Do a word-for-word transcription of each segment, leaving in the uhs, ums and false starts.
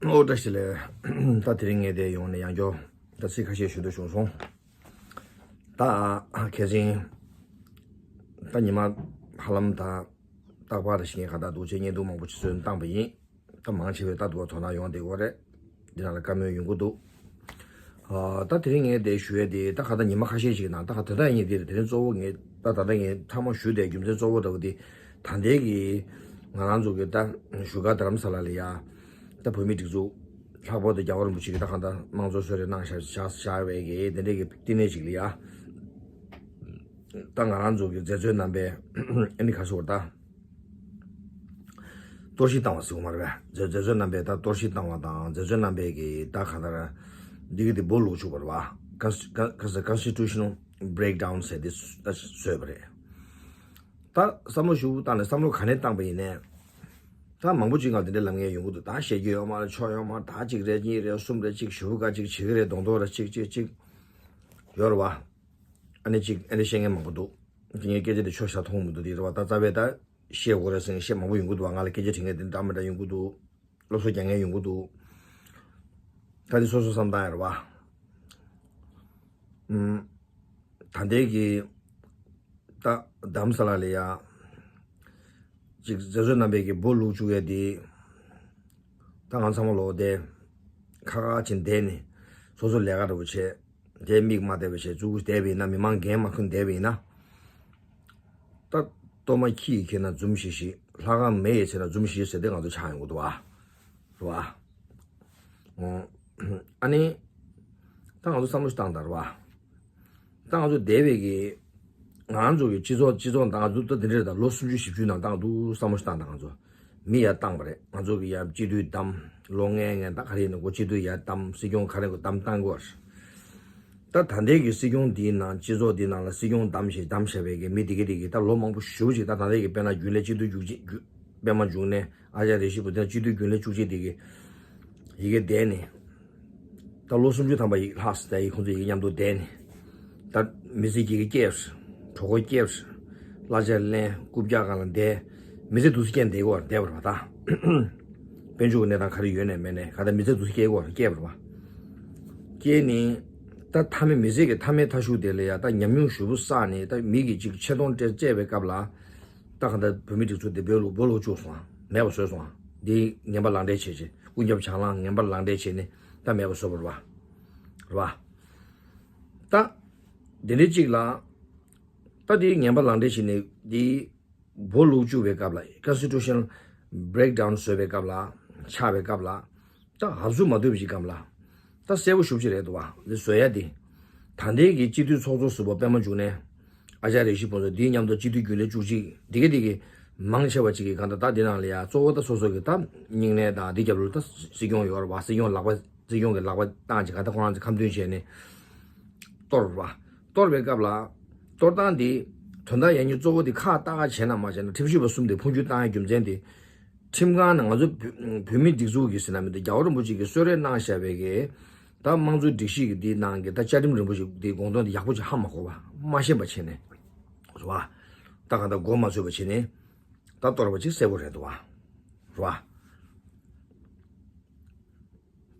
ཨོ་བཀྲ་ཤིས་བདེ་ལེགས། ད་དེ་རིང་ངས་དེ་ཡོང་ནས་ཡང་བསྐྱར་ད་ཚིག་ཁ་ཤས་ཞུ་འདོད་བྱུང་སོང་། ད་ཁ་སང་ད་ཉི་མ་ཧ་ལམ་ད་རྟག་པར་རེ་བཞིན་ག་ད་འདུག་ཅེས་བརྙན་ཐུང་མང་པོ་ཅིག་བཟོས་བཏང་པ་ཡིན། ད་མང་ཆེ་བས་ད་འདུག་བ་དོ་སྣང་ཡོང་བསྡད་ཀྱི་ཡོད་རེད། འདི་ནང་ལ་བཀའ་མོལ་ཡོང་གི་འདུག་ཨ། ད་དེ་རིང་ངས་དེ་ཞུ་ཡས་དེ་ད་ག་ད་ཉི་མ་ཁ་ཤས་ཤིག་ནང་ད་ག་ད་ད་ཡིན་དེ་རེད། དེ་རིང་གཙོ་བོ་ངས་ད་ད་ད་ངས་ཐ་མ་ཞུ་དེ་རྒྱུ་མཚན་གཙོ་བོ་འདྲ་བོ་དེ་ད་ལྟའི་གི་ང་རང་ཚོ་གི་ད་བཞུགས་སྒར་རྡ་རམ་ས་ལ་ལ་ཡ་ད་བོད་མི་སྒྲིག་འཛུགས་ལྷག་པར་དུ་རྒྱལ་བ་རིན་པོ་ཆེ་གི་ད་ག་ད་དམངས་གཙོ་གསོལ་རས་གནང་བཞག་བཞག་བཞག་པའི་གི་དེ་འདྲའི་གི་བསྟི་གནས་ཤིག་ལ་ཡ་ད་ང་རང་ཚོ་གི་མཛད་གཙོའི་རྣམ་པས་ཨ་ནི་ག་ཟེར་བ་ད། གཏོར་བཤིག་བཏང་བ་ཟེར་བ་མ་རེད་པས། མཛད་མཛད་གཙོའི་རྣམ་པས་ད་གཏོར་བཤིག་བཏང་བ་དང་མཛད་གཙོའི་རྣམ་པས་ཀྱིས་ད་ག་ལྟར་འདི་གི་འདི་སྦོ་ལོག་བཅུག་པ་རེད་པ། Consti- Con- Con- Constitutional breakdown ཟེར་འདི་བཟོས་པ་རེད། ད་བསམ་བློ་ཞིབ་པོ་བཏང་ནས་བསམ་བློ་ག་ནས་བཏང་པ་ཡིན་ནའི། ད་མང་པོ་ཅིག་ང་འདི་འདྲའི་ལབ་མཁན་ཡོང་གི་འདུག་ད་བཤད་རྒྱུ་ཡོད་མ་རེད། ཆོ་ཡོད་མ་རེད། ད་གཅིག་རེད། གཉིས་རེད། གསུམ་རེད། གཅིག་ཞུ་བ་ག་གཅིག་བྱེད་ཀྱི་རེད། གདོང་ཐོག་རེད། གཅིག་གཅིག་གཅིག་ཡོད་རེད་པ། ཨ་ནི་གཅིག་ཨ་ནི་བཤད་མཁན་མང་པོ་འདུག་དེ་ངའི་སྐད་ཆ་དེ་ཆོ་བཞག་མཐོང་མི་འདུག་དེ་རེད་པ། ད་རྩ་བའི་ད་བཤད་དགོས་རེད་ཟེར་ནས་བཤད་མང་པོ་ཡོང་གི་འདུག་པ། ང་ལ་སྐད་ཆ་དྲི་མཁན་དེ་འདྲ་མི་འདྲ་ཡོང་གི་འདུག་སློབ་གསོ་རྒྱག་མཁན་ཡོང་གི་འདུག་ད་དེ་སོ་སོ་བསམ་སྟངས་ཡོད་རེད་པ། ཨུམ། ད་ལྟའི་གི་ད་རྡ་རམ་ས་ལ་ལ་ཡ་ཅིག་མཛད་གཙོ་རྣམ་པས་ཀྱི་སྦོ་ལོག་བཅུག་ཡ་དེ། ད་ང་ཚང་མ་ལོག་བསྡད། ཁ་ཁ་ཕྱིན་བསྡད་ནས་སོ་སོ་ལས་ཀ་འདྲ་པོ་བྱས། དེ་མིག་མ་བལྟས་པ་བྱས་བཙུགས་བསྡད་པ་ཡིན་ན། མི་མང་འགན་མ་འཁུར་བསྡད་པ་ཡིན་ན། ད་གཏོར་མ་ཁྱི་ཡིས་ཁྱེར་ན་འཛུམ་ཤིག་ཤིག་ལྷ་ཁང་མེ་ཡིས་བྱས་ན་འཛུམ་ཤིག་ཤིག་ཟེར་དེ་ང་ཚོ་ཆགས་ཡོང་གི་འདུག་པ། རེད་པ། ཨོ། ཨ་ནི། ད་ང་ཚོ་བསམ་བློ་ཞིག་བཏང་དང་། རེད་པ། ད་ང་ཚོ་འདས་པའི་གི་ང་ཚོ་གི་སྤྱི་ཚོགས་སྤྱི་ཚོགས་ནང་ང་ཚོ་ད་འདི་འདྲ་རེད། ད་ལོ་སུམ་ཅུ་བཞི་བཅུའི་ནང་ད་ང་ཚོ་བསམ་བློ་ཞིག་བཏང་དང་། ང་ཚོ་མི་ཡར་བཏང་པ་རེད། ང་ཚོ་གི་ཡར་སྤྱི་འཐུས་བདམས། ལོ་ལྔའི་སྔོན་ད་ག་རེ་ཡིན་ན་གོ་སྤྱི་འཐུས་ཡར་བདམས། སྲིད་སྐྱོང་ག་རེ་གོ་བདམས་བཏང་དགོས། ད་ད་ལྟའི་གི་སྲིད་སྐྱོང་འདིའི་ནང་སྤྱི་ཚོགས་འདིའི་ནང་ལ་སྲིད་སྐྱོང་བདམས་ཤིག་བདམས་བཞག་པའི་གི་མི་འདི་གི་འདི་གི་ད་ལོ་མང་པོ་ཞེ་པོ་ཅིག་ད་ད་ལྟའི་གི་དཔེར་ན་རྒྱུན་ལས་སྤྱི་འཐུས་རྒྱུགས་ཅིག་རྒྱུ་པད་མ་འབྱུང་གནས། ཨ་ཅར་རེ་ཞིག་བུ་དེ་སྤྱི་འཐུས་རྒྱུན་ལས་བཅུ་གཅིག་དེ་གི་ཡི་གེ་བསྡད་ནས། ད་ལོ་སུམ་ཅུ་ཐམ་པ་ཡིག་ལྷག་ས་ད་ཡིག་ཁོང་ཚོ་ཡི་གེ་མཉམ་དུ་བསྡད་ནས། ད་མི་ཚེ་གི་སྐྱེལ། གྲོད་ཁོག་སྐྱེལ། གླ་ཆ་ལེན། རྐུབ་བཀྱག་སྒང་ལ་བསྡད། མི་ཚེ་འདུག་སེ་སྐྱེལ་བསྡད་ཀྱི་ཡོད་རེད་པ། ད་དཔལ་འབྱོར་གྱི་གནས་སྟངས་ག་རེ་ཡོད་ནས་མེད་ནས་ག་ད་མི་ཚེ་འདུག་སེ་སྐྱེལ་གྱི་ཡོད་རེད། སྐྱེལ་བ་རེད་པ། སྐྱེལ་ནས། ད་མཐའ་མའི་མི་ཚེ་གི་མཐའ་མའི་མཐའ་གཞུག་དེ་ལ་ཡ་ད་ཉམས་མྱོང་ཞེ་པོ་བསགས་ནས། ད་མི་གི་ཅིག་ཆེ་མཐོང་སྤྲད་སྤྲད་པའི་སྐབས་ལ། ད་གང་ལྟར་བོད་མི་སྒྲིག་འཛུགས་དེ་སྦོ་ལོག་སྦོ་ལོག་བཅུག་སོང་། མེད་པ་བཟོས་སོང་། འདི་ངན་པ་ལག་འབྲེལ་བྱས་བྱས། ཀུན་ཁྱབ་བྱང་ལམ་ངན་པ་ལག་འབྲེལ་བྱས་ནས་ད་མེད་པ་བཟོས་པ་རེད་པ། རེད་པ། ད་འདི་འདྲའི་གཅིག་ལ། ད་འདི་ངན་པ་ལག་འབྲེལ་བྱས་ནས་འདི་སྦོ་ལོག་བཅུག་པའི་སྐབས་ལ། Constitutional breakdown བཟོས་པའི་སྐབས་ལ། ཆགས་པའི་སྐབས་ལ། ད་འུ་ཚོ་མ་འདོད་པ་ཞིག་གམ་ལ། ད་གསལ་པོ་ཞེ་པོ་ཅིག་རེད་འདུག་པ། འདི་བཟོ་ཡ་འདི། ད་ལྟའི་གི་སྤྱི་འཐུས་ཚོགས་གཙོ་ཟུར་པ་པད་མ་འབྱུང་གནས། ཨ་ཅར་རེ་ཞིག་བུ་ཚོ་འདིའི་མཉམ་དུ་སྤྱི་འཐུས་རྒྱུན་ལས་བཅུ་གཅིག་འདི་ག་འདི་གི་མང་ཆེ་བ་ཅིག་གི་གང་ལྟར་ད་འདི་ནང་ལ་ཡ་གཙོ་བོ་ད་སོ་སོ་གི་ད་སྙིང་ནད་དང་འདི་རྒྱབ་ལོ་ད་སྲིད་སྐྱོང་ཡོད་རེད་པ། སྲིད་སྐྱོང་གི་ལག་པ་སྲིད་སྐྱོང་གི་ལག་པ་བཏང་ཅིག་ག་ད་ཁོ་རང་ཚོ་ཁ་མཐུན་བྱས་ནས་གཏོར་རེད་པ། གཏོར་བའི་སྐབས་ལ། གཏོར་སྟངས་འདི། དོན་དག་ཡང་སྙིང་གཙོ་བོ་འདི་ཁག་ཏག་ཁག་བྱས་ན་མ་བྱས་ན་ཁྲིམས་ཞིབ་པ་གསུམ་དེ་འཕོ་འགྱུར་བཏང་ཡ་རྒྱུ་མཚན་དེ། ཁྲིམས་ཁང་ནང་ང་ཚོ་བོད་བོད་མི་སྒྲིག་འཛུགས་ཀྱི་ཟེར་ན་མི་འདུག་རྒྱལ་བ་རིན་པོ་ཆེ་གིས་གསོལ་རས་གནང་བཞག་པའི་གི། ད་དམངས་གཙོའི་སྒྲིག་གཞི་གི་འདི་ནང་གི་ད་བཅའ་ཁྲིམས་རིན་པོ་ཆེ་འདི་དགོངས་དོན་འདི་ཡག་པོ་ཅིག་ཧ་མ་གོ་བ། མ་ཤེས་པ་བྱས་ནས། རེད་པ། ད་གང་ལྟར་མགོ་མ་ཚོས་པ་བྱས་ནས། ད་གཏོར་བ་ཅིག་གསལ་པོ་རེད་འདུག་པ། རེད་པ།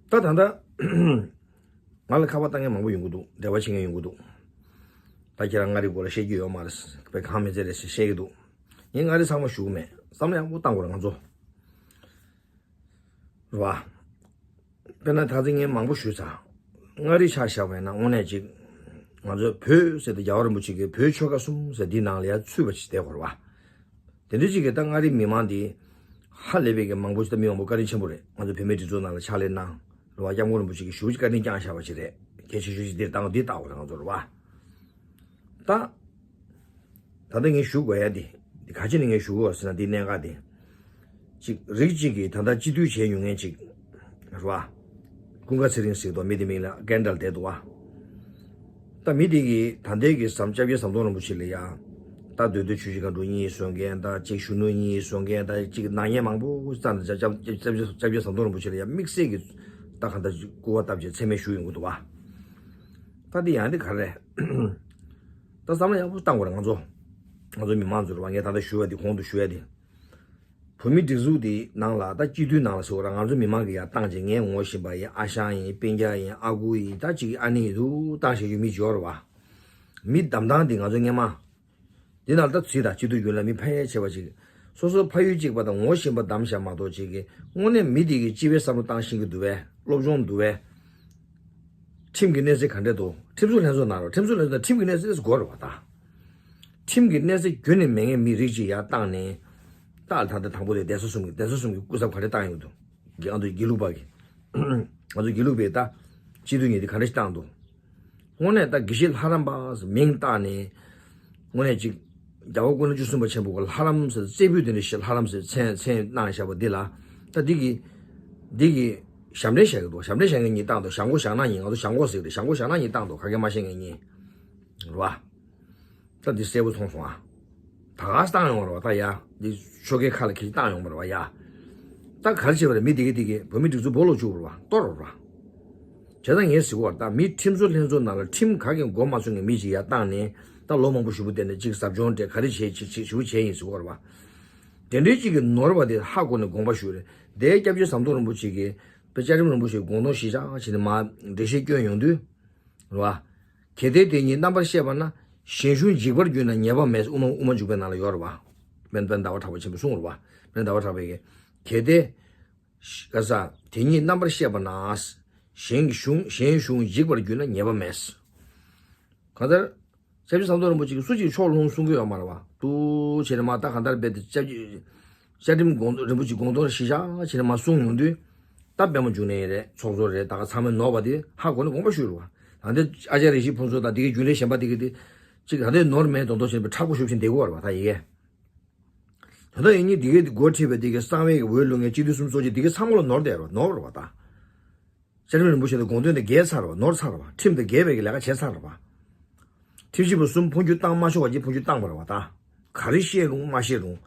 ད་ད་ལྟ། ང་ལ་ཁ་པར་བཏང་མཁན་མང་པོ་ཡོང་གི་འདུག་འབྲེལ་བ་བྱེད་མཁན་ཡོང་གི་འདུག་ད་ཁྱེད་རང་མངའ་རིས་སྐོར་ལ་བཤད་རྒྱུ་ཡོད་མ་རེད། དཔེ་གང་མི་ཚེ་རེད་ཟེར་བཤད་ཀྱི་འདུག་ངས་མངའ་རིས་ཚང་མ་ཞུ་གི་མེད། བསམ་བློ་ཡག་པོ་བཏང་དགོས་རེད་ང་ཚོ། རེད་པ། དཔེར་ན་ད་ཚིག་ངས་མང་པོ་ཞུས་ཚར། མངའ་རིས་ཆ་བཞག་པ་ཡིན་ན་དངོས་གནས་ཅིག་ང་ཚོ་བོད་ཟེར་དུས་རྒྱལ་བ་རིན་པོ་ཆེ་གིས་བོད་ཆོལ་ཁ་གསུམ་ཟེར་འདི་ནང་ལ་ཡར་ཚུད་པ་ཞིག་བསྡད་དགོས་རེད་པ། དེ་འདྲ་ཅིག་གིས་ད་མངའ་རིས་མི་མང་འདི་ཧ་ལས་པའི་གི་མང་པོ་ཞིག་ད་མི་མང་པོ་བཀའ་དྲིན་ཆེན་པོ་རེད། ང་ཚོ་བོད་མིའི་སྒྲིག་འཛུགས་ནང་ལ་ཕྱག་ལས་གནང་། རེད་པ། སྐྱབས་མགོན་རིན་པོ་ཆེ་གིས་ཞེ་པོ་ཅིག་བཀའ་དྲིན་བསྐྱངས་བཞག་པ་ཞིག་རེད། གལ་ཆེ་ཤོས་ཅིག་འདིར་བཏང་འདི་བལྟ་དགོས་རེད་ང་ཚོ། རེད་པ། ད། ད་ལྟ་ངས་ཞུ་དགོས་ཡ་འདི། འདི་ག་ཅི་ནས་ངས་ཞུ་དགོས་ཟེར་ན་འདི་གནད་འགག་འདི། ཅིག་རིགས་གཅིག་གིས་ད་ལྟ་སྤྱི་འཐུས་བྱས་མྱོང་མཁན་ཅིག་རེད་པ། ཀུན་དགའ་ཚེ་རིང་ཟེར་འདུག་མི་དེ་མིང་ལ་སྐད་འདྲ་བསྡད་འདུག་པ། ད་མི་དེ་གིས་ད་ལྟའི་གི་ཟམ་སྐྱབས་རྗེ་ཟམ་གདོང་རིན་པོ་ཆེ་ལ་ཡ། ད་མདོ་སྟོད་ཆུ་བཞི་སྒང་དྲུག་གཉིས་བཟོ་མཁན། ད་གཅིག་གཞོན་ནུ་གཉིས་བཟོ་མཁན། ད་གཅིག་ནག་ཉེས་མང་པོ་བཙལ་ནས་སྐྱབས་སྐྱབས་སྐྱབས་རྗེ་ཟམ་གདོང་རིན་པོ་ཆེ་ལ་ཡ་དམིགས་བསལ་གྱི་ད་གང་ལྟར་སྐུར་བ་བཏབ་བྱས་མཚན་སྨད་ཞུ་ཡོང་གི་འདུག་པ། ད་འདི་ཡང་འདི་ག་རེ་རེད། ད་བསམ་བློ་ཡག་པོ་བཏང་དགོས་རེད་ང་ཚོ། ང་ཚོ་མི་མང་ཚོ་རེད་པ། ངས་ད་ལྟ་ཞུ་བ་འདི་གོང་དུ་ཞུ་ཡ་འདི། བོད་མི་སྒྲིག་འཛུགས་དེ་ནང་ལ་ད་སྤྱི་འཐུས་ནང་ལ་ཟེར་བ་ར་ང་ཚོ་མི་མང་གི་ཡར་བཏང་བྱས་ངས་ངོ་ཤེས་པ་ཡིན། ཨ་ཞང་ཡིན། སྤུན་ཀྱག་ཡིན། ཨ་ཁུ་ཡིན། ད་ཅིག་ཨ་ནེ་ཡིན་དུ་བཏང་བྱས་ཡོད་མི་ཅིག་ཡོད་རེད་བ། མི་བདམས་སྟངས་དེ་ང་ཚོ་སྔོན་མ། འདི་ནང་ད་ཚིག་དང་སྤྱི་འཐུས་རྒྱུན་ལས་མི་ཕལ་ཆེ་བ་ཅིག་སོ་སོ་ཕ་ཡུལ་གཅིག་པ་དང་ངོ་ཤེས་པ་བདམས་བཞག་མ་གཏོགས་ཅིག་གི་དངོས་གནས་མི་དེ་གི་སྤྱི་པའི་བསམ་བློ་བཏང་ཤེས་ཀྱི་འདུག་བས། སློབ་སྦྱོང་འདུག་བས། ཁྲིམས་ཀྱི་གནས་ཚད་ག་འདྲས་འདུག་ཁྲིམས་བཟོ་ལྷན་ཚོགས་ནང་རོགས། ཁྲིམས་བཟོ་ལྷན་ཚོགས་ནང་ཁྲིམས་ཀྱི་གནས་ཚད་དེ་དགོས་རེད་བ་ད། ཁྲིམས་ཀྱི་གནས་ཚད་ཁྱོན་ནས་མེད་མཁན་མི་རིགས་ཅིག་ཡར་བཏང་ནས། ད་ད་ལྟ་དང་པོ་དེ་གདན་ས་གསུམ་གྱི་གདན་ས་གསུམ་གྱི་སྐུ་ཚབ་ག་འདྲས་བཏང་ཡོང་འདུག་ང་ཚོ་དགེ་ལུགས་པ་གི། ང་ཚོ་དགེ་ལུགས་པའི་ད། སྤྱི་འཐུས་གཉིས་དེ་ག་འདྲས་ཞིག་བཏང་འདུག་དངོས་གནས་ད་དགེ་བཤེས་ལྷ་རམས་པ་མིང་བཏགས་ནས། དངོས་གནས་ཅིག་རྒྱལ་བ་སྐུ་ན་བཅུ་གསུམ་པ་ཆེན་པོ་གི་ལྷ་རམས་ཟེར་རྩེ་ཕུད་དེ་འདྲ་ཞིག་ལྷ་རམས་ཟེར་མཚན་མཚན་གནང་བཞག་པ་འདི་ལ། ད་འདི་གི་འདི་གི་ཞབས་འདྲེན་བྱེད་ཀྱི་འདུག་ཞབས་འདྲེན་བྱེད་མཁན་གཉིས་བཏང་འདུག་ཞབས་མགོ་བཞག་ན་གཉིས། ང་ཚོ་ཞབས་མགོ་ཟེར་གི་རེད། ཞབས་མགོ་བཞག་ན་གཉིས་བཏང་འདུག་ག་གེ་མ་ཤེས་མཁན་གཉིས། རེད་བ། ད་འདི་གསལ་པོ་མཐོང་སོང་ཨ། ད་ག་སེ་བཏང་ཡོང་བ་རེད་བ། ད་ཡ་འདི་ཆོལ་ཁའི་ཁ་ལ་ཁྱེར་བཏང་ཡོང་བ་རེད་བ་ཡ། ད་ག་རེ་བྱེད་པ་རེད། མི་འདི་གི་འདི་གི་བོད་མི་སྒྲིག་འཛུགས་སྦོ་ལོག་བཅུག་རེད་བ། གཏོར་རེད་བ། བྱས་ཙང་ངས་ཟེར་གོ་བ་ད་མི་ཁྲིམས་བཟོ་ལྷན་ཚོགས་ནང་ལ་ཁྲིམས་ག་གེ་མགོ་མ་ཚོས་མཁན་མི་ཞིག་ཡར་བཏང་ནས་ད་ལོ་མང་པོ་ཞེ་པོ་བསྡད་ནས་ཅིག་ཟབ་སྦྱོང་སྤྲད་ག་རེ་བྱས་ཅིག་ཅིག་ཞེ་པོ་བྱས་ཡིན་ཟེར་གོ་རེད་བ། དེ་འདྲའི་ཅིག་གི་ནོར་བ་དེ་ཧ་གོ་ནས་དགོངས་པ་ཞུས་རེད། དེ་སྐྱབས་རྗེ་ཟམ་གདོང་རིན་པོ་ཆེ་གིས་བཅའ་ཁྲིམས་རིན་པོ་ཆེ་དགོངས་དོན་གཞི་བཞག་བྱས་ནས་མར་འགྲེལ་བཤད་སྐྱོན་ཡོང་དུས། རེད་བ། གལ་ཏེ་དེ་ཉིད་རྣམ་པར་ཤེས་པ་ན། གཞན་གཞུང་འཇིག་པར་གྱུར་ན་ཉེས་པ་མེད། དབུ་མ་དབུ་མ་འཇུག་པའི་ནང་ལ་ཡོད་རེད་བ། དཔལ་དཔལ་ཟླ་བ་གྲགས་པ་ཆེན་པོས་གསུངས་རེད་བ། དཔལ་ཟླ་བ་གྲགས་པས་གི། གལ་ཏེ། ག་ས་དེ་ཉིད་རྣམ་པར་ཤེས་པ་ན། གཞན་གཞུང་གཞན་གཞུང་འཇིག་པར་གྱུར་ན་ཉེས་པ་མེད། གང་ལྟར། སྐྱབས་རྗེ་ཟམ་གདོང་རིན་པོ་ཆེ་གིས་སུ་གཅིག་ཕྱོགས་ལྷུང་གསུང་གི་ཡོད་མ་རེད་བ། ཏུ་བྱས་ནས་མར་ད་གང་ལྟར་རྦད་དེ་སྐྱབས་རྗེ། བཅའ་ཁྲིམས་དགོངས་རིན་པོ་ཆེ་དགོངས་དོན་གཞི་བཞག་བྱས་ནས་མར་གསུངས་ཡོང་དུས། ད་པད་མ་འབྱུང་གནས་རེད། ཚོགས་གཙོ་རེད། ད་ག་ཚང་མས་ནོར་བ་དེ་ཧ་གོ་ནས་དགོངས་པ་ཞུས་རེད་བ། ད་ལྟའི་ཨ་ཅརྱ་རིན་ཆེན་ཕུན་ཚོགས་དང་དེ་གའི་རྒྱུན་ལས་གཞན་པ་དེ་གི་དེ། གཅིག་ད་ལྟའི་ནོར་མེད་མདོག་མདོག་བྱས་པའི་མཁྲེགས་པོ་ཞེ་པོ་ཅིག་བསྡད་ཀྱི་ཡོད་རེད་བ། ད་ཡི་གེ། ད་ལྟ་ཡིན་གཉིས་དེ་གའི་དེ་འགོ་ཁྲིད་པའི་དེ་གའི་གསང་བའི་འོས་བླུག་མཁན་སྤྱི་འཐུས་གསུམ་གཙོ་ཆེ་དེ་གའི་ཚང་མ་ལ་ནོར་བསྡད་རེད་བ། ནོར་རེད་བ་ད། བཅའ་ཁྲིམས་རིན་པོ་ཆེ་དང་དགོངས་དོན་དེ་འགལ་ཚར་བ། ནོར་ཚར་བ། ཁྲིམས་དེ་འགལ་བའི་གི་ལས་ཀ་བྱས་ཚར་བ། ཁྲིམས་ཞིབ་པ་གསུམ་འཕོ་འགྱུར་བཏང་མ་ཆོག་པ་ཅིག་འཕོ་འགྱུར་བཏང་བ་རེད་བ་ད། ག་རེ་བཤད་རུང་མ་བཤད་རུང་།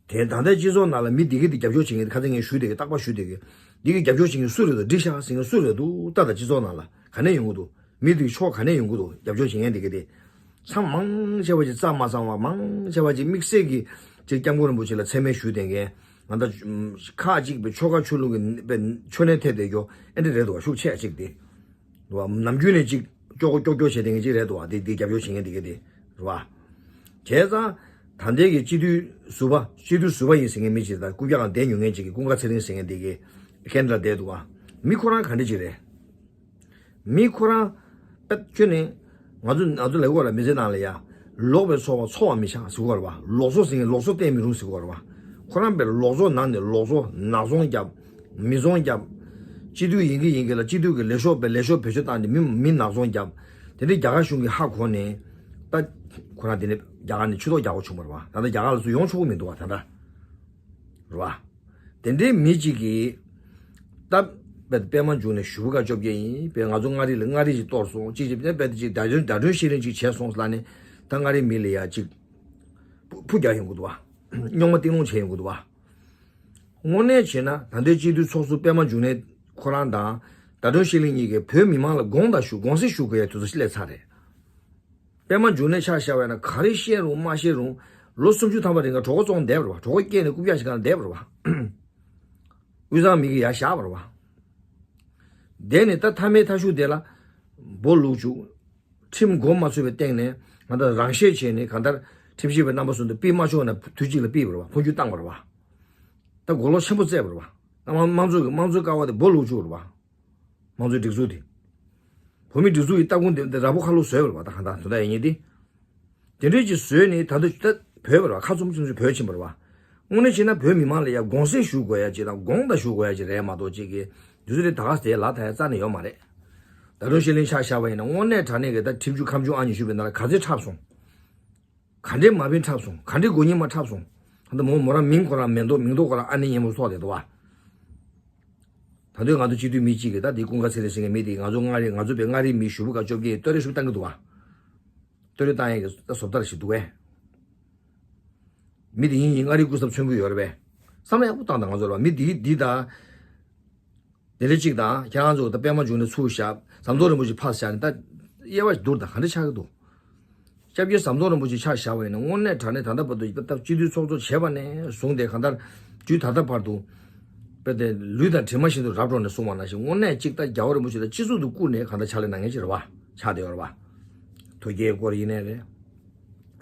དེ་ད་ལྟའི་སྤྱི་ཚོགས་ནང་ལ་མི་འདི་གི་འདི་རྒྱབ་སྐྱོར་བྱེད་མཁན་དེ་ཁ་སང་ངས་ཞུས་དེ་གི་རྟག་པར་ཞུས་དེ་གི། འདི་གི་རྒྱབ་སྐྱོར་བྱེད་མཁན་སུ་རེད་འདུག་འགྲིག་ཤག་ཟེར་མཁན་སུ་རེད་འདུག་ད་ལྟ་སྤྱི་ཚོགས་ནང་ལ་ག་ནས་ཡོང་གི་འདུག་མི་འདི་ཕྱོགས་ག་ནས་ཡོང་གི་འདུག་རྒྱབ་སྐྱོར་བྱེད་མཁན་འདི་གི་དེ། ཚང་མང་ཆེ་བ་ཅིག་རྩ་མ་ཚང་བ། མང་ཆེ་བ་ཅིག་དམིགས་བསལ་གྱི་ཅིག་སྐྱབས་མགོན་རིན་པོ་ཆེ་ལ་མཚན་སྨད་ཞུས་བསྡད་མཁན། ང་ད་ཁག་ཅིག་པའི་ཆོལ་ཁ་ཆོས་ལུགས་ཀྱི་པའི་ཆོས་ནས་ཐད་བསྡད་རྒྱུ་ཨེ་འདྲ་རེད་འདུག་བ། ཤུགས་ཆེ་ཅིག་དེ། འདུག་བ། ནམ་རྒྱུན་ནས་ཅིག་ཀྱོག་ཀྱོག་ཀྱོག་ཀྱོག་བྱས་བསྡད་མཁན་ཅིག་རེད་འདུག་བ། དེ་དེ་རྒྱབ་སྐྱོར་བྱེད་མཁན་དེ་ག་དེ་རེད་བ། བྱས་ཙང་ད་ལྟའི་གི་སྤྱི་འཐུས་ཟུར་པ། སྤྱི་འཐུས་ཟུར་པ་ཡིན་ཟེར་མཁན་མི་ཅིག་དང་རྐུབ་བཀྱག་སྒང་བསྡད་མྱོང་མཁན་ཅིག་གི་ཀུན་དགའ་ཚེ་རིང་ཟེར་མཁན་དེ་གི་སྐད་འདྲ་བསྡད་འདུག་བ། མི་ཁོ་རང་ག་འདྲ་ཅིག་རེད། མི་ཁོ་རང་། པད་ཁྱོད་ནི། ང་ཚོ་ང་ཚོ་ལས་འགོ་ལ་མི་ཚེ་ནང་ལ་ཡ། ལོག་པའི་འཚོ་བ་འཚོ་བ་མི་བྱ་ཟེར་གོ་ར་བ། ལོག་སོ་ཟེར་མཁན་ལོག་སོ་བསྟན་མི་རུང་ཟེར་གོ་ར་བ། ཁོ་རང་པའི་ལོག་སོ་ནང་ནས་ལོག་སོ་ནག་ཚོང་རྒྱབ། མི་ཚོང་རྒྱབ། སྤྱི་འཐུས་ཡིན་གི་ཡིན་གི་ལ་སྤྱི་འཐུས་ཀྱི་ལས་ཤོག་པའི་ལས་ཤོག་བེད་སྤྱོད་བཏང་ནས་མི་མི་ནག་ཚོང་རྒྱབ། དེ་འདྲའི་རྒྱ་གར་གཞུང་གི་ཧ་གོ་ནས། ད། ཁོ་རང་དེ་ནས་རྒྱ་གར་ནས་ཕྱིར་ལོག་རྒྱག་དགོས་བྱུང་བ་རེད་བ། ད་ལྟ་རྒྱ་གར་ལ་ཚུར་ཡོང་ཆོག་གི་མི་འདུག་བ་ད་ལྟ། རེད་བ། དེ་འདྲའི་མི་གཅིག་གིས། ད། པད་པད་མ་འབྱུང་གནས་ཞུ་བ་ཀ་བཅོ་བརྒྱད་ཡིན་པས་ང་ཚོ་མངའ་རིས་ལ་མངའ་རིས་ཅིག་གཏོར་སོང་ཅིག་ཅིག་པད་པད་ཅིག་བརྡ་དོན་བརྡ་དོན་ཤེས་རིང་ཅིག་བྱས་སོང་ལ་ནི། ད་མངའ་རིས་མི་ལ་ཡ་ཅིག་ཕུ་ཕུ་རྒྱག་ཡོང་གི་འདུག་བ། རྙོག་མ་གཏིང་སློང་བྱས་ཡོང་གི་འདུག་བ། དངོས་གནས་བྱས་ན་ད་ལྟའི་སྤྱི་འཐུས་ཚོགས་གཙོ་པད་མ་འབྱུང་གནས་ཁོ་རང་དང་། བརྡ་དོན་ཤེས་རིང་གཉིས་ཀས་བོད་མི་མང་ལ་དགོངས་དག་ཞུ་དགོངས་སེལ་ཞུ་དགོས་ཡ་དུས་ཚོད་སླེབས་ཚར་རེད། པད་མ་འབྱུང་གནས་ཆ་བཞག་པ་ཡིན་ན་ག་རེ་བཤད་རུང་མ་བཤད་རུང་། ལོ་སུམ་ཅུ་ཐམ་པ་རིང་ག་གྲོད་ཁོག་བཙོང་བསྡད་པ་རེད་བ། གྲོད་ཁོག་བསྐྱེད་ནས་རྐུབ་བཀྱག་ཞིག་གང་བསྡད་པ་རེད་བ། དབུས་གཙང་མི་གིས་ཡར་བཞག་པ་རེད་བ། དེ་ནས་ད་མཐའ་མའི་མཐའ་གཞུག་དེ་ལ་སྦོ་ལུག་བཅུག་ཁྲིམས་མགོ་མ་ཚོས་པའི་སྟེང་ནས་ང་ད་རང་བཤད་བྱས་ནས་གང་ལྟར་ཁྲིམས་ཞིབ་པའི་རྣམ་པ་གསུམ་དུ་ཕུད་མ་ཆོག་ན་དུས་གཅིག་ལ་ཕུད་པ་རེད་བ། འཕོ་འགྱུར་བཏང་པ་རེད་བ། ད་མགོ་ལོག་ཆེན་པོ་བརྩད་པ་རེད་བ། དམངས་དམངས་གཙོ་གི་དམངས་གཙོའི་ཀ་བ་དེ་སྦོ་ལུག་བཅུག་རེད་བ། དམངས་གཙོའི་སྒྲིག་འཛུགས་དེ། བོད་མིའི་སྒྲིག་འཛུགས་ཀྱི་སྟ་གོན་དེ་དེ་ར་སྦོ་ཁ་ལོ་བཟོས་པ་རེད་བ། ད་གང་ལྟར་དོན་དག་ཡིན་ཉེ་དེ། དེ་འདྲས་ཀྱི་བཟོས་ནས་ད་ལྟ་ད་བོད་པ་རེད་བ། ཁ་བཙུམ་ཚུམ་ཚུམ་བོད་ཕྱིན་པ་རེད་བ། དངོས་གནས་བྱས་ན་བོད་མི་མང་ལ་ཡ་དགོངས་སེལ་ཞུ་དགོས་ཡ་ཅིག་དང་དགོངས་དག་ཞུ་དགོས་ཡ་ཅིག་རེད་མ་གཏོགས་ཅིག་གི་དུས་ཚོད་དེ་ད་ག་སེ་ལ་ད་ཡ་རྩ་ནས་ཡོད་མ་རེད། ད་དུང་ཤེས་ལེན་ཆ་བཞག་པ་ཡིན་ན་དངོས་གནས་དྲང་གནས་ཀྱི་ད་ཁྲིམས་གཅོད་ཁ་མཆུ་ཨང་ཉི་ཤུ་པའི་ནང་ལ་ག་ཚོད་འཁྲབ་སོང་། ག་འདྲའི་མ་ཕན་འཁྲབ་སོང་། ག་འདྲའི་མགོ་གཉིས་མ་འཁྲབ་སོང་། ད་ལྟ་མོ་མོ་རང་མིང་ཁོ་རང་མེ་ཏོག་མིང་ཐོ་ཁོ་རང་ཨ་ནེ་སྙན་མོ་ཐོགས་བསྡད་འདུག་བ། ད་དུང་ང་ཚོ་སྤྱི་འཐུས་མི་གཅིག་གིས་ད་འདི་ཀུན་དགའ་ཚེ་རིང་ཟེར་མཁན་མི་དེ་ང་ཚོ་མངའ་རིས་ང་ཚོ་པའི་མངའ་རིས་མི་ཞུ་བོ་ག་བཅོ་བརྒྱད་ཀྱི་བསྟོད་ར་ཞུ་བཏང་གི་འདུག་བ། བསྟོད་ར་བཏང་ཡས་ཀྱི་ད་བཟོ་ལྟ་ར་ཞིག་འདུག་བས། མི་དེ་ཡིན་ཡིན་མངའ་རིས་སྐུ་ཚབ་མཚོན་གྱི་ཡོད་རེད་བས། བསམ་བློ་ཡག་པོ་བཏང་དང་ང་ཚོ་ར་བ། མི་དེ་འདི་ད། དེ་འདྲ་གཅིག་དང་ཁྱེད་རང་ཚོ་ད་པད་མ་འབྱུང་གནས་ཚུར་བཞག་ཟམ་གདོང་རིན་པོ་ཆེ་ཕར་བཞག་ནས་ད་དབྱེ་བ་བསྡུར་དང་ག་འདྲ་ཆགས་ཀྱི་འདུག་སྐྱབས་རྗེ་ཟམ་གདོང་རིན་པོ་ཆེ་ཆ་བཞག་པ་ཡིན་ན་དངོས་གནས་དྲང་གནས་ད་ལྟ་བར་དུ་ད་ལྟ་སྤྱི་འཐུས་ཚོགས་གཙོ་བྱས་པ་ནས་བཟུང་སྟེ་གང་ལྟར་ དུས་ད་ལྟ་བར་དུ། དཔེ་དེ་ལུས་དང་གྲིབ་མ་བཞིན་དུ་རབ་འགྲོགས་ནས་གསུངས་པ་ནང་བཞིན་དངོས་གནས་གཅིག་ད་རྒྱལ་བ་རིན་པོ་ཆེ་དང་སྤྱི་གཙུག་ཏུ་བཀུར་ནས་གང་ལྟར་ཕྱག་ལས་གནང་མཁན་ཅིག་རེད་བ། ཆགས་བསྡད་ཡོད་རེད་བ། ཐུགས་བསྐྱེད་སྐོར་ཡིན་ནའི་རེད།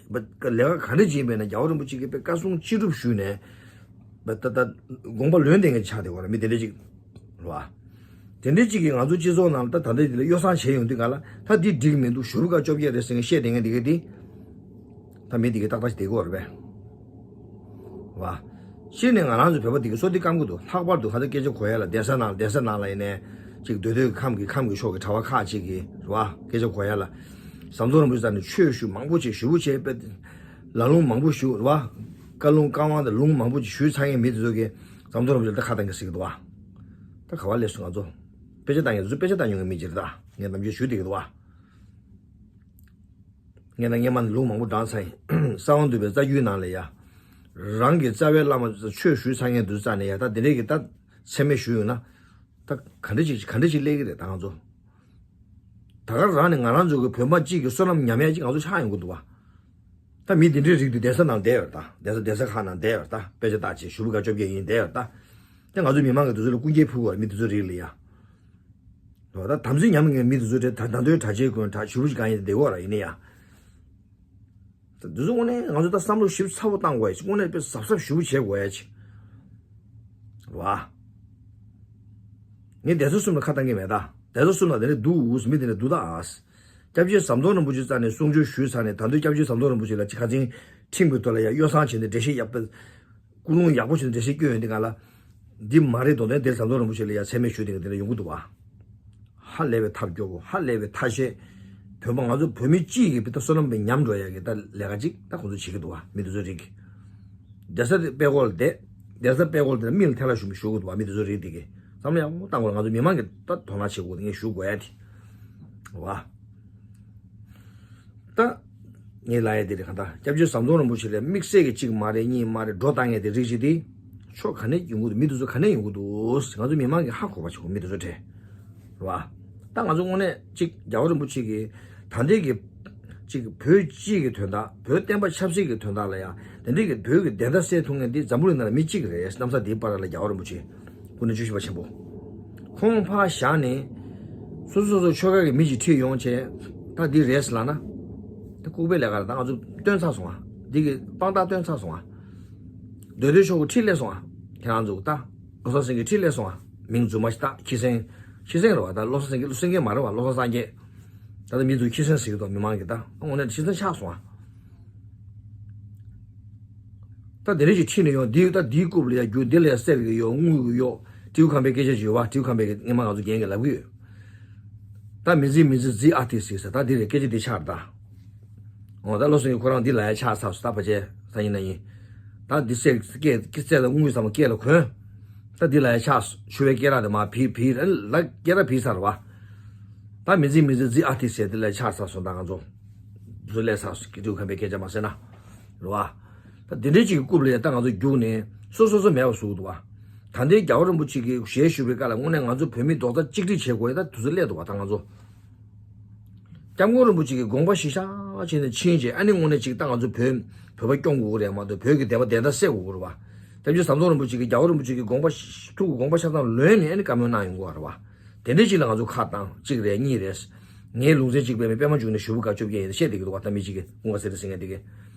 ལས་ཀ་ག་འདྲ་ཅིག་ཡིན་པས་ན་རྒྱལ་བ་རིན་པོ་ཆེ་གིས་དཔེ་བཀའ་གསུང་ཅི་སྒྲུབ་ཞུས་ནས། ད་ད་དགོངས་པ་ལོན་བསྡད་མཁན་ཆགས་བསྡད་ཡོད་རེད། མི་དེ་འདྲ་ཅིག་རེད་བ། དེ་འདྲ་ཅིག་གིས་ང་ཚོ་སྤྱི་ཚོགས་ནང་ལ་ད་ད་ལྟ་འདི་ལ་གཡོ་བསྲང་བྱས་ཡོང་དུས་ག་ལ་ད་འདི་འགྲིག་མི་འདུག་ཞུ་རུ་ཁ་བཅོ་བརྒྱད་རེད་ཟེར་མཁན་བཤད་བསྡད་མཁན་འདི་ག་འདི། ད་མི་འདི་གའི་ཏག་ཏག་ཞིག་བསྡད་ཀྱི་ཡོད་རེད་པས། བ། སྤྱིར་ནས་ང་རང་ཚོ་བོད་པ་འདི་གའི་སོ་འདི་སྐམ་གྱི་འདུག་ལྷག་པར་དུ་ཧ་ད་སྐད་ཆ་གོ་ཡ་ལ་གདན་ས་ནང་གདན་ས་ནང་ལ་ཡིན་ནའི་ཅིག་སྡོད་སྡོད་ཁམས་ཀྱི་ཁམས་ཀྱི་ཕྱོགས་ཀྱི་གྲྭ་བ་ཁག་ཅིག་གིས་རེད་བ། སྐད་ཆ་གོ་ཡ་ལ། ཟམ་གདོང་རིན་པོ་ཆེ་རྩ་ནས་ཆོས་ཞུ་མང་པོ་བྱས་ཞུ་བོ་བྱས་པས། ལ་ལུང་མང་པོ་ཞུ་རེད་བ། བཀའ་ལུང་བཀའ་དབང་དང་ལུང་མང་པོ་ཅིག་ཞུས་ཚར་མཁན་མི་དེ་ཚོ་གིས་ཟམ་གདོང་རིན་པོ་ཆེ་ལ་ད་ཁ་བཏང་གི་ཟེར་གྱི་འདུག་བ། ད་ག་བ་སླེབས་སོང་ང་ཚོ། དཔེ་ཆ་བཏང་མཁན་དེ་ཚོ་དཔེ་ཆ་བཏང་མྱོང་མཁན་མི་ཅིག་རེད་ད། ངས་ནམ་རྒྱུན་ཞུ་བསྡད་ཀྱི་འདུག་བ། ངས་ན་སྔས་མ་ནས་ལུང་མང་པོ་བགྲངས་ཚར་ཡིན། གསང་བ་འདུས་པའི་རྩ་རྒྱུད་ནང་ལ་ཡ། རང་གི་རྩ་བའི་བླ་མ་ཆོས་ཞུས་ཚར་མཁན་དུ་རྩ་ནས་ཡ་ད་དེ་འདྲས་ཀྱི་ད་མཚན་སྨད་ཞུས་ཡོང་ན། ད་ག་འདྲ་ཅིག་ག་འདྲ་ཅིག་སླེབས་ཀྱི་རེད་ད་ང་ཚོ། ད་ག་རང་ནས་ང་རང་ཚོ་གི་བོད་པ་གཅིག་གི་བསོད་ནམས་ཉམས་ཡ་ཅིག་ང་ཚོ་ཆགས་ཡོང་གི་འདུག་བ། ད་མི་འདི་འདྲའི་རིགས་འདི་གདན་ས་ནང་བསྡད་ཡོད་ད། གདན་ས་གདན་ས་ཁག་ནང་བསྡད་ཡོད་ད། དཔེ་ཆ་ལྟ་ཆེ་ཞུ་བུ་ག་བཅོ་བརྒྱད་ཡིན་བསྡད་ཡོད་ད། དེ་ང་ཚོ་མི་མང་གི་དུས་ཚོད་ལ་སྐུ་འགྱེད་ཕུལ་བ་མི་དུས་ཚོད་རིགས་ལ་ཡ། རོ་ད་དམ་ཚིག་ཉམས་མཁན་མི་དེ་ཚོ་དེ་ད་ད་འདོད་གྲྭ་ཆས་གོན་གྲྭ་ཞུ་བུ་ཞིག་གང་ཡིན་བསྡད་གོ་ར་ཡིན་ནི་ཡ། ད་དེ་ཚོ་དངོས་གནས་ང་ཚོ་ད་བསམ་བློ་ཞིབ་ཚ་པོ་བཏང་དགོས་ཡ་ཞིག་དངོས་གནས་དཔེ་གཟབ་གཟབ་ཞུ་བུ་བྱེད་དགོས་ཡ་ཅིག་རོ་ཨ། ངས་སྡེ་ཚན་གསུམ་ལ་ཁ་བཏང་གི་མེད་ད། སྡེ་ཚན་གསུམ་ལ་དེ་ནས་འདུག་ཨུ་མི་དེ་ནས་འདུག་ད་ཨ། སྐྱབས་རྗེ་ཟམ་གདོང་རིན་པོ་ཆེ་རྩ་ནས་གསུང་ཆོས་ཞུས་ཚར་ནས་ད་དུང་སྐྱབས་རྗེ་ཟམ་གདོང་རིན་པོ་ཆེ་ལ་ཅིག་ཁ་འཛིན་ཁྲིམས་ཀྱི་ཐོག་ལ་ཡ་གཡོ་བསྲང་བྱས་ནས་འགྲེལ་བཤད་ཡག་པོ། ཀུན་སློང་ཡག་པོ་ཞིག་འགྲེལ་བཤད་སྐྱོན་ཡོད་འདི་ག་ལ། འདི་མ་རེད་དོ་དོན་དེ་ཟམ་གདོང་རིན་པོ་ཆེ་ལ་ཡ་མཚན་སྨད་ཞུས་དེ་ག་དེ་ལ་ཡོང་གི་འདུག་བ། ཧ་ལས་པའི་ཐབས་སྐྱོ་བོ་ཧ་ལས་པའི་ཐ་ཤལ། བོད་པ་ང་ཚོ་བོད་མི་སྤྱི་ཡི་གི་ད་བསོད་ནམས་པའི་ཉམས་འགྲོ་ཡ་གི་ད་ལས་ཀ་ཅིག་ད་ཁོང་ཚོ་བྱེད་ཀྱི་འདུག་བ་མི་དེ་ཚོ་རིགས། གདན་ས་དེ་དཔེ་སྐོར་ལ་བསྡད། གདན་ས་དཔེ་སྐོར་དེ་མི་ལ་ཐལ་ལ་ཞུ་མི་ཞུ་གི་འདུག་བ་མི་དེ་ཚོ་རིགས་དེ་གི་བསམ་བློ་ཡག་པོ་བཏང་དགོས་ལ་ང་ཚོ་མི་མང་གི་ད་དོ་སྣང་བྱེད་དགོས་དེ་ངས་ཞུ་དགོས་ཡ་དེ། བ། ད། ངས་ལབ་ཡ་དེ་རེད་གང་ལྟར་སྐྱབས་རྗེ་ཟམ་གདོང་རིན་པོ་ཆེ་ལ་དམིགས་བསལ་གྱི་གཅིག་མ་རེད་གཉིས་མ་རེད་འགྲོ་བཏང་ཡ་དེ་རིགས་ཅིག་དེ། ཕྱོགས་ག་ནས་ཡོང་གི་འདུག་མི་དེ་ཚོ་ག་ནས་ཡོང་གི་འདུག་ང་ཚོ་མི་མང་གིས་ཧ་གོ་བ་བྱེད་དགོས་མི་དེ་ཚོ་དྲན། རེད་བ། ད་ང་ཚོ་དངོས་གནས་གཅིག་རྒྱལ་བ་རིན་པོ་ཆེ་གིས་ད་ལྟའི་གི་གཅིག་བོད་སྤྱི་གི་དོན་དག་བོད་བསྟན་པ་ཆབ་སྲིད་ཀྱི་དོན་དག་ལ་ཡང་དེ་འདྲའི་གི་བོད་ཀྱི་བདེན་མཐའ་གསལ་ཐུབ་མཁན་འདི་འཛམ་བུ་གླིང་ནང་ལ་མི་གཅིག་རེད། གནམ་ས་འདིའི་བར་ལ་རྒྱལ་བ་རིན་པོ་ཆེ་སྐུ་ཕྲེང་བཅུ་བཞི་པ་ཆེན་པོ། ཁོང་ཕར་བཞག་ནས་སོ་སོ་སོ་སོ་ཆོལ་ཁ་གི་མི་ཅིག་ཁྲིད་ཡོང་བྱས་ད་འདི་རེད་ཟེར་ལབ་ན། ད་ལྐུགས་པའི་ལས་ཀ་རེད། ད་ང་ཚོ་སྟོན་ཚར་སོང་ང་། འདི་གི་དཔང་རྟགས་སྟོན་ཚར་སོང་ང་། འདོད་འདོད་ཆོག་གི་ཁྲིད་སླེབས་སོང་ང་། ཁྱེད་རང་ཚོ་ད་བློ་བཟང་སེང་གེ་ཁྲིད་སླེབས་སོང་ང་། མིང་རྫུན་མ་ཞིག་བཏགས་ཁྱི་སེང་། ཁྱི་སེང་རེད་བ། ད་བློ་བཟང་སེང་གེ་སེང་གེ་མ་རེད་བ། བློ་བཟང་སངས་རྒྱས། ད་ལྟ་མི་ཚོས་ཁྱི་སེང་ཟེར་གི་འདུག་མི་མང་གིས་ད་དངོས་གནས་ཁྱི་སེང་ཆགས་སོང་ང་། ད་དེ་རིང་ཅིག་ཁྲིད་ནས་ཡོང་འདི་ད་འདིའི་རྐུབ་ལ་ཡ་རྒྱུ་འདི་ལ་ཡ་གསེར་གྱི་གཡོག་དངུལ་གྱི་གཡོག་ཏྲིའུ་ཁང་པའི་སྐད་ཆ་ཅིག་ཡོད་བ། ཏྲིའུ་ཁང་པའི་སྔས་མ་ང་ཚོ་རྒན་གྱིས་ལབ་གི་ཡོད། ད་མི་ཚིག་མི་ཚིག་ཛི་ཨ་ཏི་ཟེར་ཟེར་ད་འདི་རེད། སྐད་ཆ་འདི་ཆགས་རེད་ད། འོ་ད་བློ་སེང་གི་ཁོ་རང་འདི་ལ་ཡ་ཆགས་ཚར་སོང་ད་ཕལ་ཆེར་སང་ཉིན་གནངས་ཉིན། ད་འདི་གསེར་སྐད་གསེར་དང་དངུལ་ཚང་མ་སྐེ་ལ་གོན། ད་འདི་ལ་ཡ་ཆགས་སོང་ཕྱུ་པའི་སྐེ་རགས་དེ་མར་བིར་བིར་ལ་སྐེ་རགས་བིར་ཚར་རེད་བ། ད་མི་ཚིག་མི་ཚིག་ཛི་ཨ་ཏི་ཟེར་འདི་ལ་ཡ་ཆགས་ཚར་སོང་ད་ང་ཚོ། བཟོ་ལས་ཚར་སོང་ཀི་ཏྲིའུ་ཁང་པའི་སྐད་ཆ་མ་ཟེར་ན། རེད་བ། ད་འདི་འདྲའི་ཅིག་གི་རྐུབ་ལ་ཡ་ད་ང་ཚོ་རྒྱུགས་ནས་སོ་སོ་སོ་མེད་པ་བཟོ་གི་འདུག་བ། ད་ལྟའི་རྒྱལ་བ་རིན་པོ་ཆེ་གིས་ཞལ་བཞུགས་པའི་སྐབས་ལ་དངོས་གནས་ང་ཚོ་བོད་མི་རྡོག་རྩ་གཅིག་སྒྲིལ་བྱེད་དགོས་ཡ་ད་དུས་ཚོད་སླེབས་འདུག་བ་ད་ང་ཚོ། སྐྱབས་མགོན་རིན་པོ་ཆེ་གིས་དགོངས་པ་གཞིར་བཞག་བྱས་ནས་ཕྱིན་བྱས་ཨ་ནི་དངོས་གནས་ཅིག་ད་ང་ཚོ་བོད་བོད་པ་སྐྱོང་དགོས་ཀྱི་རེད་མ་གཏོགས་བོད་ཀྱི་བདེན་པ་བདེན་མཐའ་གསལ་དགོས་ཀྱི་རེད་བ། སྐྱབས་རྗེ་ཟམ་གདོང་རིན་པོ་ཆེ་གིས་རྒྱལ་བ་རིན་པོ་ཆེ་གི་དགོངས་པ་ཐུགས་ཀྱི་དགོངས་པ་ཆ་ཚང་ལོན་ནས་ཨ་ནི་བཀའ་མོལ་གནང་ཡོང་གི་ཡོད་རེད་བ། དེ་འདྲའི་ཅིག་ལ་ང་ཚོ་ཁ་བཏང་གཅིག་རེད་གཉིས་རེད། ངའི་ལུང་ཚན་གཅིག་པའི་མི་པད་མ་འབྱུང་གནས་ཞུ་བུ་ག་བཅོ་བརྒྱད་ཡིན་བཤད་བསྡད་ཀྱི་འདུག་བ། ད་མི་གཅིག་གིས་ཀུན་དགའ་ཚེ་རིང་ཟེར་མཁན་དེ་གིས་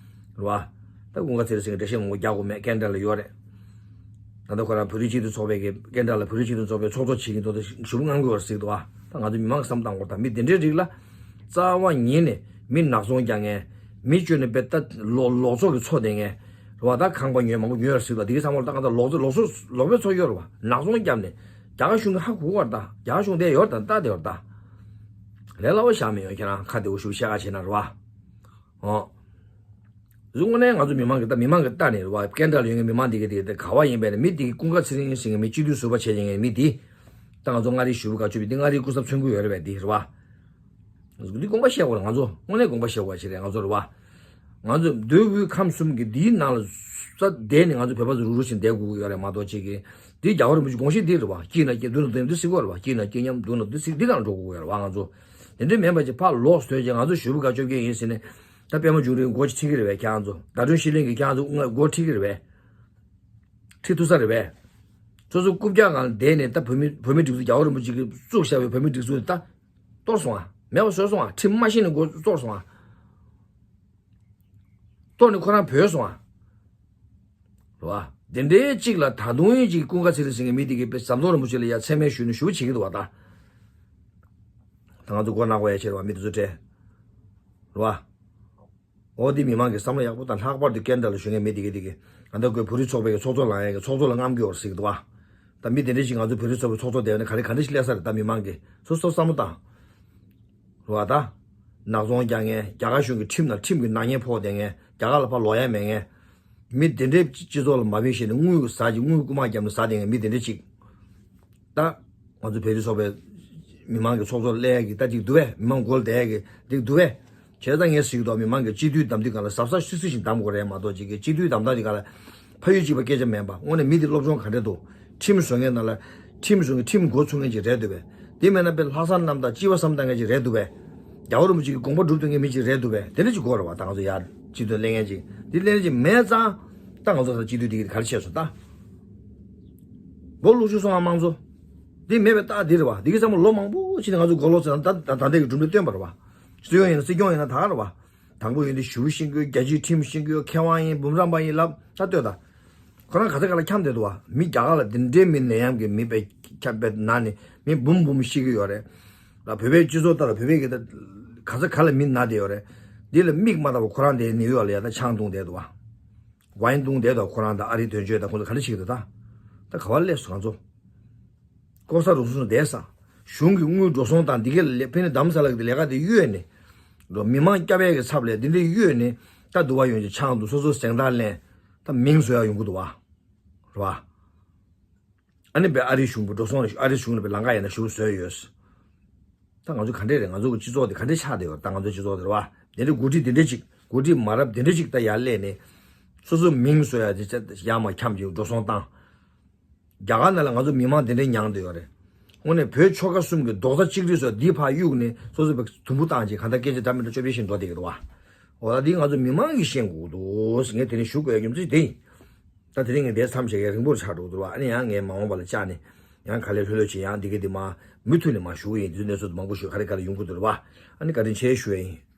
རེད་བ། ད་ཀུན་དགའ་ཚེ་རིང་ཟེར་མཁན་འགྲེལ་བཤད་མང་པོ་རྒྱག་དགོས་མེད་སྐད་འདྲ་ལ་ཡོད་རེད། ད་ལྟ་ཁོ་རང་བོད་རིགས་སྤྱི་མཐུན་ཚོགས་པའི་གི་སྐད་འདྲ་ལ་བོད་རིགས་སྤྱི་མཐུན་ཚོགས་པའི་ཚོགས་གཙོ་བྱེད་ཀྱི་འདུག་ད་ཞུ་བ་ངང་གི་བར་ཟིག་འདུག་ཨ། ད་ང་ཚོ་མི་མང་གི་བསམ་བཏང་དགོས། ད་མི་དེ་འདྲའི་རིགས་ལ་རྩ་བ་ཉིད་ནས་མི་ནག་ཚོང་རྒྱག་མཁན། མི་བཅོལ་ནས་བེད་ད་ལོག་ལོག་ཚོགས་ཀྱི་ཚོགས་དེ་ངས་རེད་བ། ད་ཁང་པ་ཉོས་མང་པོ་ཉོས་ཡོད་ཟིག་ད་དེ་གི་ཚང་མ་ལ་ད་གང་ལྟར་ལོག་ཚོགས་ལོག་ཚོགས་ལོག་པའི་ཚོགས་ཡོད་རེད་བ། ནག་ཚོང་རྒྱབ་ནས་རྒྱ་གར་གཞུང་གི་ཧ་གོ་བར་ད་རྒྱ་གར་གཞུང་དེ་ཡོད་ད་ད་དེ་ཡོད་ད། ལས་སླ་བོ་བཞག་མི་ཡོད། ཁྱེད་རང་ཁ་བདེ་བོ་ཞུ་བཤད་ཁ་བྱེད་ན་རེད་བ། ཨོ། གཟུགས་དངོས་གནས་ང་ཚོ་མི་མང་གི་ལྟ་མི་མང་གི་ལྟ་ནས་རེད་བ། སྐད་འདྲ་ལ་ཡོད་མཁན་མི་མང་འདི་གི་དེ་ག་བ་ཡིན་པས་ན་མི་འདི་གི་ཀུན་དགའ་ཚེ་རིང་ཟེར་མཁན་མི་སྤྱི་འཐུས་ཟུར་པ་བྱས་མཁན་མི་འདི། ད་ང་ཚོ་མངའ་རིས་ཞུ་བ་ག་ཆུ་བི་འདི་མངའ་རིས་སྐུ་ཚབ་མཚོན་གྱི་ཡོད་རེད་བས་འདི་རེད་བ། འདི་དགོངས་པ་བཞེས་དགོས་རེད་ང་ཚོ་དངོས་གནས་དགོངས་པ་བཞེས་དགོས་ཞིག་རེད་ང་ཚོ་རེད་བ། ང་ཚོ་འདོད་དགུའི་ཁམས་གསུམ་གི་འདིའི་ནང་ལ་ས་བསྡད་ནས་ང་ཚོ་བོད་པ་ཚོ་རུག་རུག་བྱས་བསྡད་དགོས་ཀྱི་ཡོད་རེད་མ་གཏོགས་ཅིག་གི་འདི་རྒྱལ་བ་རིན་པོ་ཆེ་དགོངས་གཞི་འདི་རེད་བ། སྐྱིད་ན་སྐྱིད་སྡུག་ན་སྡུག་འདི་ཟེར་གྱི་ཡོད་རེད་བ། སྐྱིད་ན་སྐྱིད་མཉམ་སྡུག་ན་སྡུག་ཟེར་འདི་ག་ལ་འགྲོ་དགོས་ཀྱི་ཡོད་རེད་བ། ང་ཚོ་དེ་འདྲ་མིན་པ་ཅིག་ཕར་ལོག་སྡོད་ཅིག་ང་ཚོ་ཞུ་བ་ག་བཅོ་བརྒྱད་ཡིན་ཟེར་ནས། ད་པད་མ་འབྱུང་རིང་མགོ་ཅིག་ཁྲིད་ཀྱི་རེད་བས་ཁྱེད་རང་ཚོ། ཟླ་སྒྲོན་ཤེས་གླིང་གིས་ཁྱེད་རང་ཚོ་མགོ་ཁྲིད་ཀྱི་རེད་བས། ཁྲིད་ཐུབ་ས་རེད་པས། སོ་སོ་རྐུབ་བཀྱག་སྒང་ལ་བསྡད་ནས་ད་བོད་མི་བོད་མི་སྒྲིག་འཛུགས། རྒྱལ་བ་རིན་པོ་ཆེ་གིས་བཙུགས་བཞག་པའི་བོད་མི་སྒྲིག་འཛུགས་དེ་ད་གཏོར་སོང་ཨ། མེད་པ་བཟོས་སོང་ཨ། ཁྲིམས་མ་ཤེས་ནས་མགོ་གཏོར་སོང་ཨ། གཏོར་ནས་ཁོ་རང་བྲོས་སོང་ཨ། རེད་བ། དེ་འདྲའི་གཅིག་ལ་ད་དུང་ཡིན་གཅིག་ཀུན་དགའ་ཚེ་རིང་ཟེར་མཁན་མི་དེ་གིས་དཔེ་ཟམ་གདོང་རིན་པོ་ཆེ་ལ་ཡ་མཚན་སྨད་ཞུས་ནས་ཞུ་བྱེད་ཀྱི་འདུག་བ་ད། ད་ང་ཚོ་མགོ་ནག་པོ་ཡ་བྱེད་རེད་བ། མི་དེ་ཚོ་སྤྲད། རེད་བ། འོ་དེ་མི་མང་གི་བསམ་བློ་ཡག་པོ་དང་། ལྷག་པར་དུ་ཀན་ཌ་ལ་བཞུགས་མཁན་མི་དེ་གིས་དེ་གིས་ང་ཚོ་གི་བོད་རིགས་ཚོགས་པའི་གི་ཚོགས་གཙོ་ལངས་ཡ་གི་ཚོགས་གཙོ་ལ་རྔམ་གྱི་ཡོད་རེད་ཟེར་གྱི་འདུག་བ། ད་མི་དེ་འདྲ་ཞིག་ང་ཚོ་བོད་རིགས་ཚོགས་པའི་ཚོགས་གཙོ་བསྡད་ནས་ག་རེ་ག་འདྲ་ཞིག་སླེབས་ས་རེད། ད་མི་མང་གིས་སོ་སོ་བསམ་བློ་བཏང་། རེད་བ། ད་ནག་ཚོང་རྒྱག་མཁན། རྒྱ་གར་གཞུང་གི་ཁྲིམས་དང་ཁྲིམས་ཀྱི་ནག་ཉེས་ཕོག་བསྡད་མཁན། རྒྱ་གར་ལ་ཕར་ལོག་ཡ་མེད་མཁན། མི་དེ་འདྲའི་སྤྱི་ཚོགས་ལ་མ་ཕན་ཞེས་ནས་དངུལ་ཟ་ཅིག་དངུལ་རྐུ་མ་བརྒྱབ་ནས་ཟ་བསྡད་མཁན་མི་དེ་འདྲ་ཅིག་ད་ང་ཚོ་བོད་རིགས་ཚོགས་པའི་མི་མང་གི་ཚོགས་གཙོ་སླེབས་ཡ་གི་ད་ཅིག་འདུག་པས། མི་མང་མགོ་ལ་བསྡད་ཡ་གི་ཅིག་འདུག་པས། བྱས་ཙང་ངས་ཟེར་གྱི་འདུག་མི་མང་གི་སྤྱི་འཐུས་བདམས་དུས་སྒང་ལ་གཟབ་གཟབ་སིག་སིག་ཞིག་བདམ་དགོས་རེད་མ་གཏོགས། ཅིག་གི་སྤྱི་འཐུས་བདམ་སྟངས་དེ་སྒང་ལ་ཕ་ཡུལ་གཅིག་པ་སྐད་ཆ་མིན་པ། དངོས་གནས་མི་དེ་སློབ་སྦྱོང་ག་འདྲ་འདུག་ཁྲིམས་བཟོ་མཁན་ནང་ལ་ཁྲིམས་བཟོ་མཁན་ཁྲིམས་འགོ་ཚུགས་མཁན་ཅིག་རེད་འདུག་པས། དེ་མེད་ན་དཔེ་ལྷག་བསམ་རྣམ་དག་སྐྱིད་པ་བསམ་བཏང་མཁན་ཅིག་རེད་འདུག་པས། རྒྱལ་བ་རིན་པོ་ཆེ་གི་དགོངས་པ་སྒྲུབ་ཐུབ་མཁན་མི་ཅིག་རེད་འདུག་པས། དེ་འདྲ་ཅིག་དགོས་རེད་བ། ད་ང་ཚོ་ཡར་སྤྱི་འཐུས་སླེབས་མཁན་ཅིག་དེ་སླེབས་མཁན་ཅིག་མེད་ཙང་ད་ང་ཚོ་ས་སྤྱི་འཐུས་དེ་གི་ག་རེ་བྱས་སོང་ད། མགོ་ལུག་ཤུ་སོང་ང་དམངས་གཙོ། དེ་མེད་པའི་རྟགས་དེ་རེད་བ། དེ་གི་ཚང་མ་ལོ་མང་པོ་ཕྱིན་ནས་ང་ཚོ་མགོ་ལོག་ཚོས་ད་ད་ལྟའི་གི་གྲུབ་འབྲས་སྟོན་པ་རེད་བ། སྲིད་སྐྱོང་ཡིན་ན་སྲིད་སྐྱོང་ཡིན་ན་ད་ག་རེད་བ། དང་པོ་ཡིན་དུས་ཞུ་བ་ཤེས་དགོས། རྒྱལ་སྤྱིའི་ཁྲིམས་ཤེས་དགོས། མཁས་དབང་ཡིན། འབུམ་རམས་པ་ཡིན་ལབ་ད་ལྟོས་ད། ཁོ་རང་ག་ས་ག་ལ་འཁྱམས་བསྡད་འདུག་བ། མི་རྒྱ་གར་ལ་འདི་འདྲའི་མི་ནད་ཡམས་ཀྱི་མི་དཔེ་འཁྱམས་པའི་ནང་ནས་མི་འབུམ་འབུམ་ཤི་གི་ཡོད་རེད། ལ་བོད་པའི་སྤྱི་ཚོགས་ལྟར་བོད་པའི་གི་ད་ག་ས་ག་ལ་མི་ན་བསྡད་ཡོད་རེད། འདི་ལ་མིག་མ་བལྟ་བར་ཁོ་རང་དེ་ནིའུ་ཡོག་ལ་ཡ་ད་ཆང་བཏུང་བསྡད་འདུག་བ། ཝའིན་བཏུང་བསྡད་འདུག་ཁོ་རང་དང་ཨ་རིའི་དོན་གཅོད་དང་ཁོང་ཚོ་ག་འདྲ་བྱེད་ཀྱི་འདུག་ད་ད་ག་བ་སླེབས་སོང་ང་ཚོ། ལྐོག་ཟ་རུལ་སུངས་བསྡད་ས། གཞུང་གི་དངུལ་འགྲོ་སོང་དང་འདི་གའི་ལས་ཕན་ནི་དམ་ས་ལ་གི་ལས་ཀ་དེ་གཡོལ་ནས། མི་མང་སྐྱབས་ཡས་ཀྱི་ཚབ་ལས་འདི་འདྲ་གཡོལ་ནས་ད་འདུག་བ། ཡོང་ཅིག་ཆང་འདུག་སོ་སོ་གཟེངས་རྟགས་ལེན། ད་མིང་བཟོ་ཡག་ཡོང་གི་འདུག་བ། རེད་བ། ཨ་ནི་བས་ཨ་རིའི་གཞུང་གི་འགྲོ་སོང་ཨ་རིའི་གཞུང་ལ་བས་ལམ་ཁ་ཡིན་ན་ཞུ་བཟོས་ཡོད། ད་ང་ཚོ་ག་འདྲས་རེད། ང་ཚོ་གི་སྤྱི་ཚོགས་དེ་ག་འདྲས་ཆགས་བསྡད་ཡོད། ད་ང་ཚོ་སྤྱི་ཚོགས་དེ་རེད་བ། དེ་འདྲའི་འགོ་ཁྲིད་དེ་འདྲས་ཅིག་འགོ་ཁྲིད་མ་རབས་དེ་འདྲས་ཅིག་ད་ཡར་སླེབས་ནས། སོ་སོ་མིང་བཟོ་ཡ་དེ་ཡར་མར་འཁྱམས་ཀྱི་འགྲོ་སོང་བཏང་། རྒྱ་གར་ནང་ལ་ང་ཚོ་མི་མང་དེ་འདྲས་མྱངས་བསྡད་ཡོད་རེད། དངོས་གནས་བོད་ཆོལ་ཁ་གསུམ་གྱི་རྡོག་རྩ་གཅིག་སྒྲིལ་བཟོས་འདི་ཕར་གཡུགས་ནས་སོ་སོ་བས་དུམ་བུ་བཏང་ཅིག་གང་ལྟར་སྐད་ཆ་འདྲ་མི་འདྲ་ཅོ་པེ་བཞིན་འགྲོ་བསྡད་ཀྱི་འདུག་བ། འོ་ད་འདི་ང་ཚོ་མི་མང་གིས་ཤེས་དགོས་ཀྱི་འདུག་ཟེར་ངས་དེ་རིང་ཞུ་དགོས་ཡ་རྒྱུ་མཚན་དེ་ཡིན། ད་དེ་རིང་ངས་འདིར་མཚམས་བཞག་གི་རིང་པོར་ཆགས་འགྲོ་གི་འདུག་བ། ཨ་ནི་ཡང་ངས་མ་འོངས་པ་ལ་བཅར་ནས་ཡང་ག་ལེར་ལྷོད་ལྷོད་བྱས་ཡང་འདི་ག་འདི་མ་མུ་མཐུད་ནས་མ་ཞུ་གི་ཡིན། དེ་ཚོ་གནས་ཚུལ་མང་པོ་ཞིག་ག་རེ་ག་རེ་ཡོང་གི་འདུག་རེད་བ། ཨ་ནི་བཀའ་དྲིན་ཆེ་ཞུ་ཡ་ཡིན།